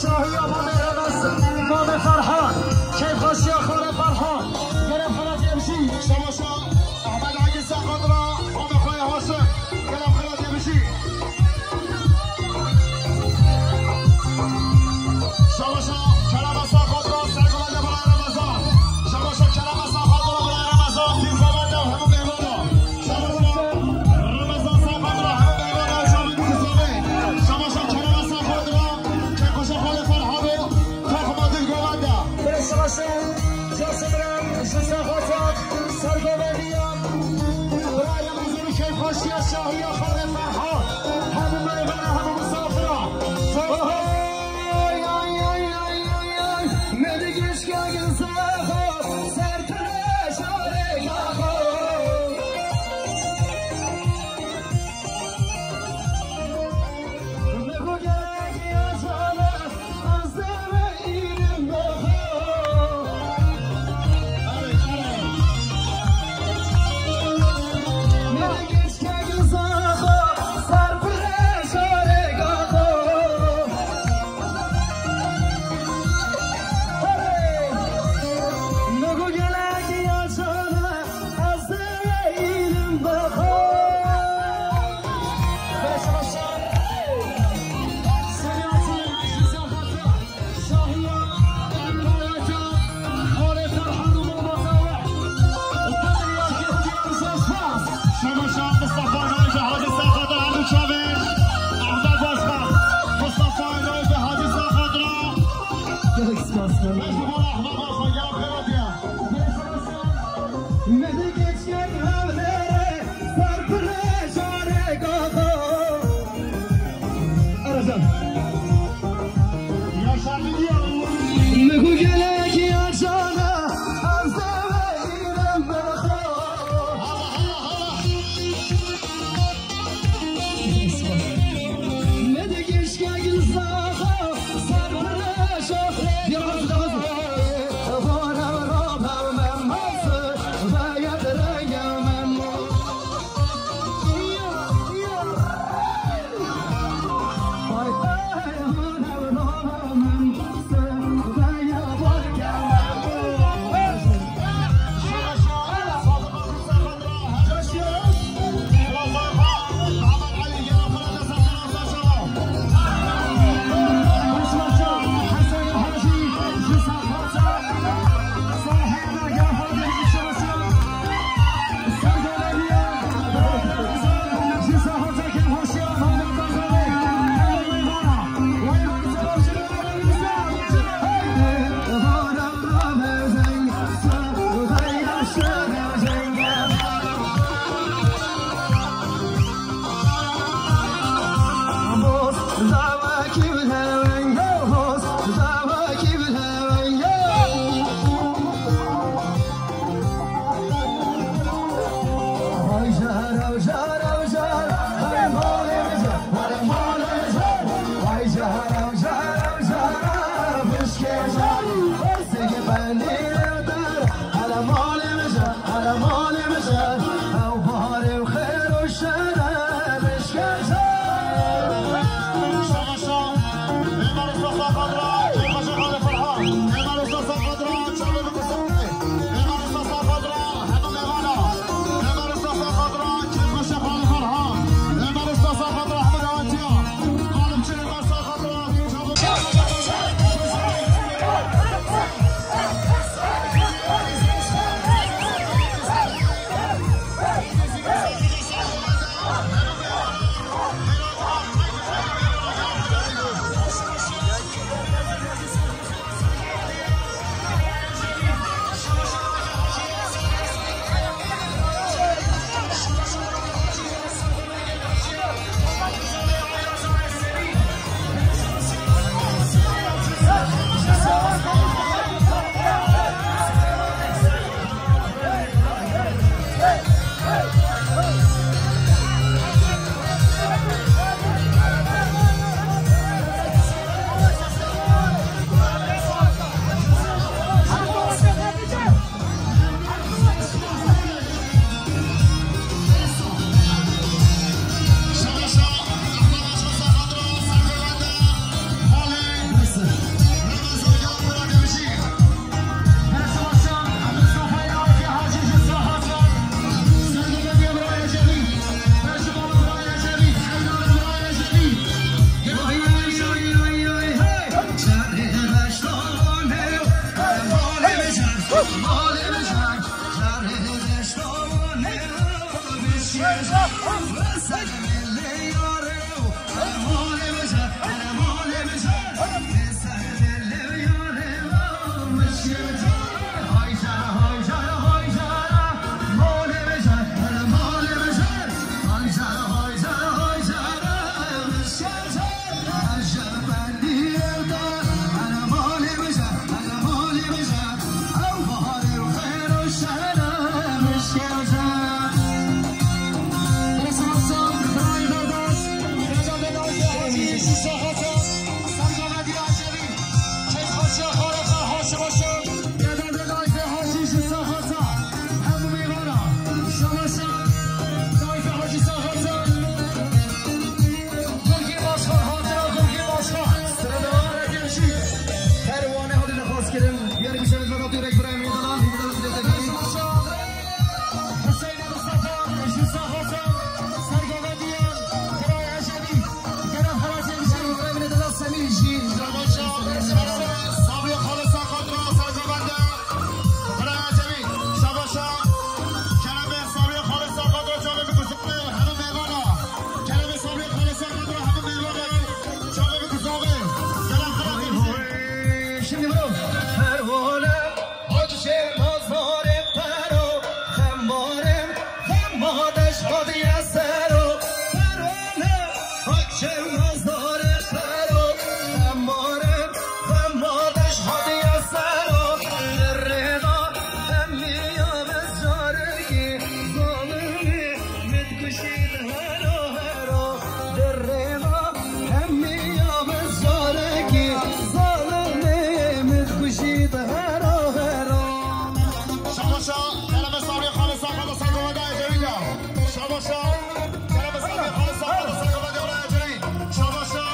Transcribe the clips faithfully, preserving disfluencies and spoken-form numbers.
Şahiya Mamê Remez, Mamê Ferhan, keyfxweşiya xalê Ferhan, gelek xelatê bijî. Şabaşa Ehmed Agî Saqadra, Mamê xwe yê Haşim, gelek xelatê bijî. Şabaşa Kerema Saqadra, sergilende Birayê Remezan. Şabaşa Kerema Saqadra, Birayê Remezan, dîrxalende hemû mêvana. Şabaşa Remezan Saqadra, hemû mêvana, şabaşa Kerema Saqadra, keyfxweşiya xalê Ferhanê, taxima dîrxalende. Şabaşa Casimran, ji Saqadra, sergovendiya. Birayê Remezan, keyfxweşiya şahiya xalê Ferhan. Hemû mêvana, hemû misafira. Ay, ay, ay, ay, ay, ay. Me digişka gilzaxo, serpire şarê gaxo. Me bu gerek ya cana, az deme ilim gaxo. Me digişka gilzaxo, serpire şarê gaxo. Şemaşa Mustafa Naci Hacı Sakat'ın Hacı Çavi. Ahmet Başkan. Mustafa Naci Hacı Sakat'ın. Gelek spas. Mecbur Ahmet Başkan, gel Kırıkya. Me digişka gilzaxo, serpire şarê gaxo. Eracan. Yaşa gidiyor. Me gu gelek ya cana, ez deme ilim gaxo. Allah, Allah, Allah. Me digişka gilzaxo, serpire şarê gaxo. Vara vara bel me mas, vaya derenge me mas. Şimdi bro. Pervane, Hacı Şehmaz Nare Pero, Xembarem, Xembadeş Hadiye Sero, Pervane, Hacı Şehmaz Nare Pero, Xembarem, Xembadeş Hadiye Sero, Derreda, Emmiya Bezaregi, Zalimi, Mitkuşi Hero Hero, Derreda, Emmiya Bezaregi, Zalimi, Mitkuşi Hero Hero. Şabaşa, kereme sabri xalisa xalisa gavada ecevî ya. Şabaşa, kereme sabri xalisa xalisa gavada ecevî. Şabaşa.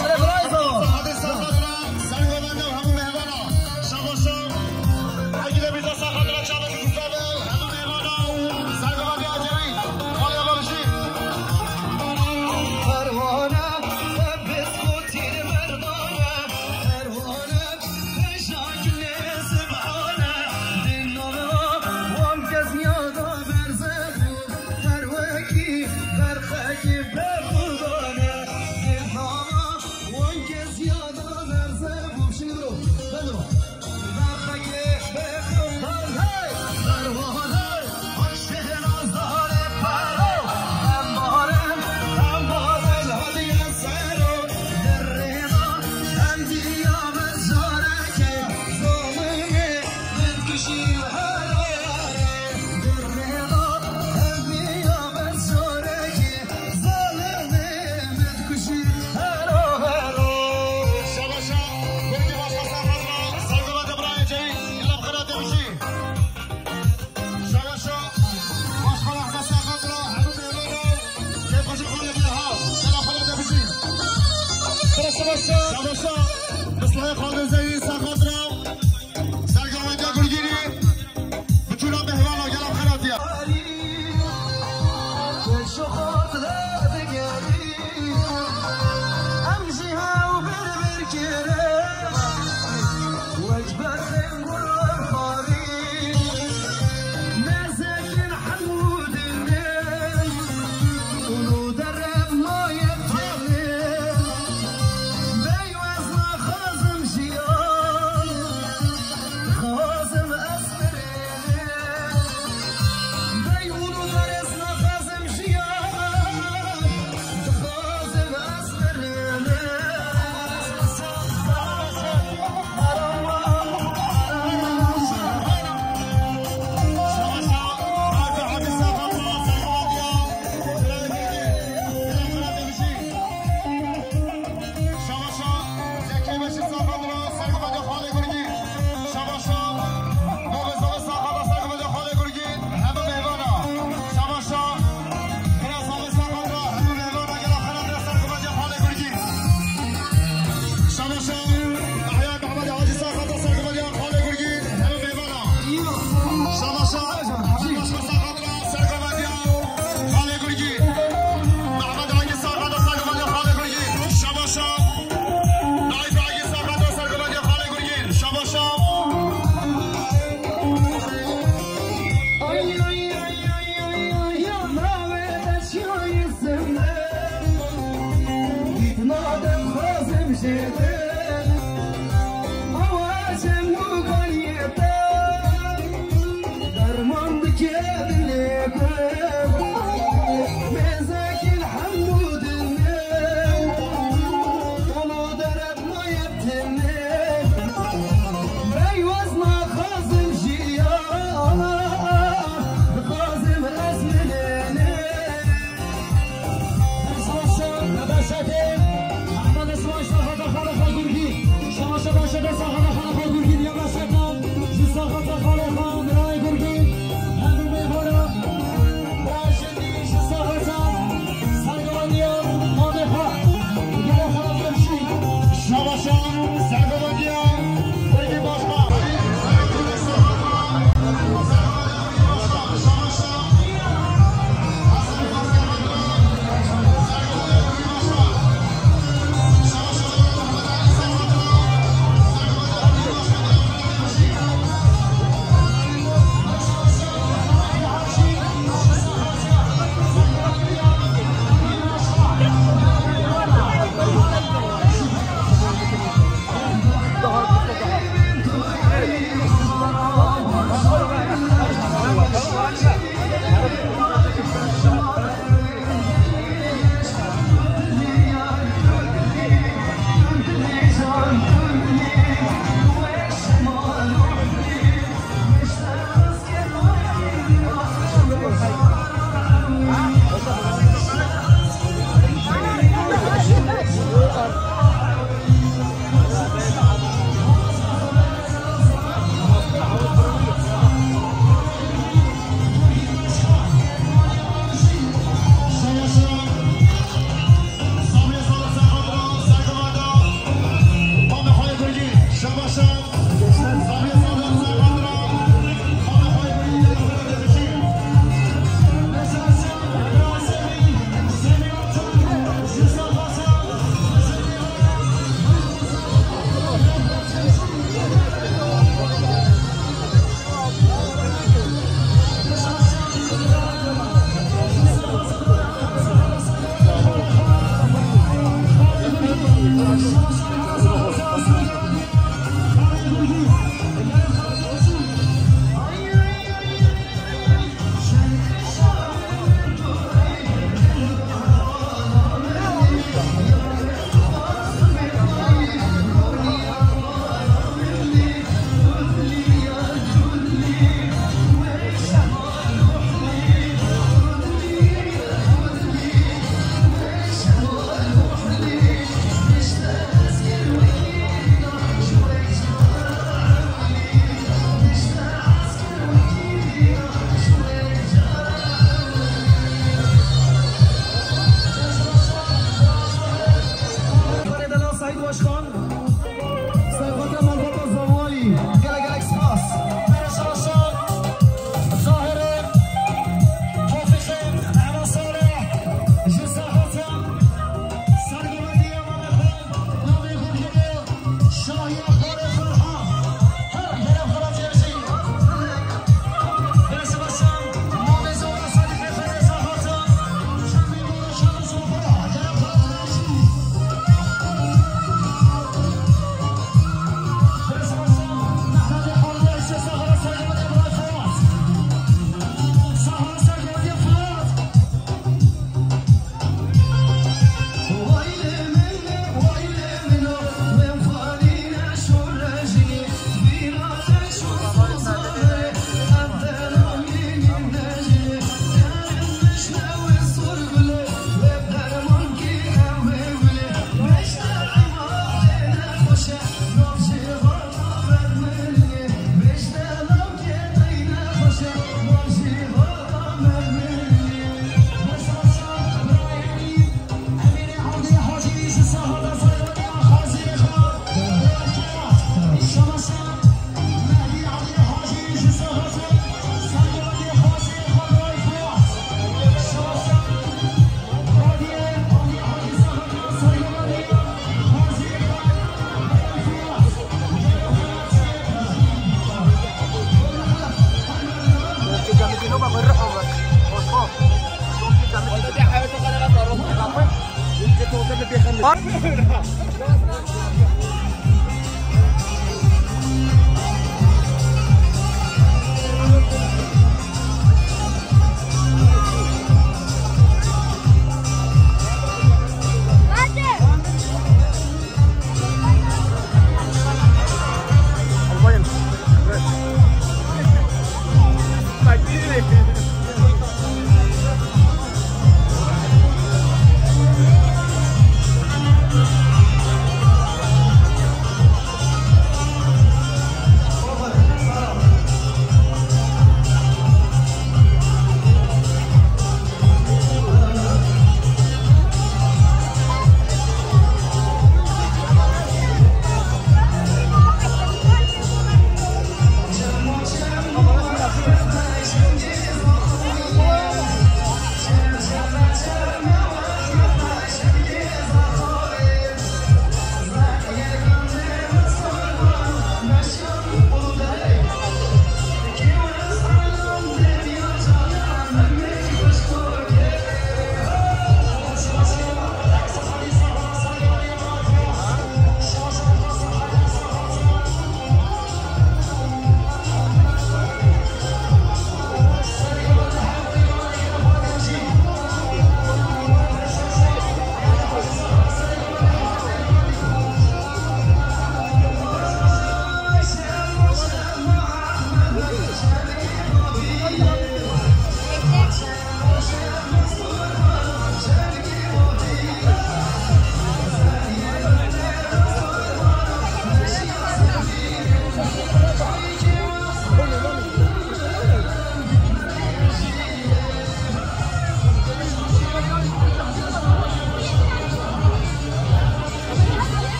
Hadi bravo. Hadi sağ olun. Sen gavada hemû mehvana. Şabaşa. Hadi de bir de sağ olun. Çabuk güzel. Hemû mehvana. Sen gavada ecevî. Hadi yapalım. Pervane, biskutî merdane. Pervane. Her wekî berxekî bê qurban e, di nava wan kes ya da berze bû. Şimdi bro, ben de bak. Berxekî bê qurban, hey! Perwane, hoş şehrazare paro, em barin, em barin hadiye sero, derrêna, em diya bezareke, zalimi, Şabaşa. Wek berxên guran xwarî, nezekin hemû dilê, û dereb maye dilê. Bey wez naxwazim jiyan, dixwazim ez birênim. Bey û derez naxwazim jiyan. Şabaşa, Zekê Beşîr Safan ra sergivediya xalê Gurgî. Şabaşa, Navê Zalê Saxa ra sergivediya xalê Gurgî. Hemû mêvana. Şabaşa, Kira Zalê Saxa ra hemû mêvana gela xera ra sergivediya xalê Gurgî. Şabaşa, Yahya Mehmet Hacî Saxa ra sergivediya xalê Gurgî. Hemû mêvana. Şabaşa, Hacî Saxa ra sergivediya xalê Gurgî. Mehmet Hacî Saxa ra sergivediya xalê Gurgî. Şabaşa. Naîf Agî Saxa ra sergivediya xalê Gurgîn. Şabaşa. Ay, ay, ay, ay, ay, ay, ya navê de şiyayî zimde. Gitna dem xwazim jêde. Awa jem û ganiyê te. Derman dike dilê ku mêzekî li hemû dilê. Û dereb maye tenê. Bey wez naxwazim jiyan, dixwazim ez milênê. Savaşçı, Beşetê, Ahmet Savaş, Saxata Xalê Xal Gurgî. Savaşçı, Beşetê, Saxata Xalê Xal Gurgî, ya Beşetê, ji Saxata Xalê Xal, Miray Gurgî, hemû mêvana, Beşetê, ji Saxata, sergivediya, Xalê Xal, Gurgî Xalê Gurgî. Savaşçı, sergivediya, Gurgî Başkan.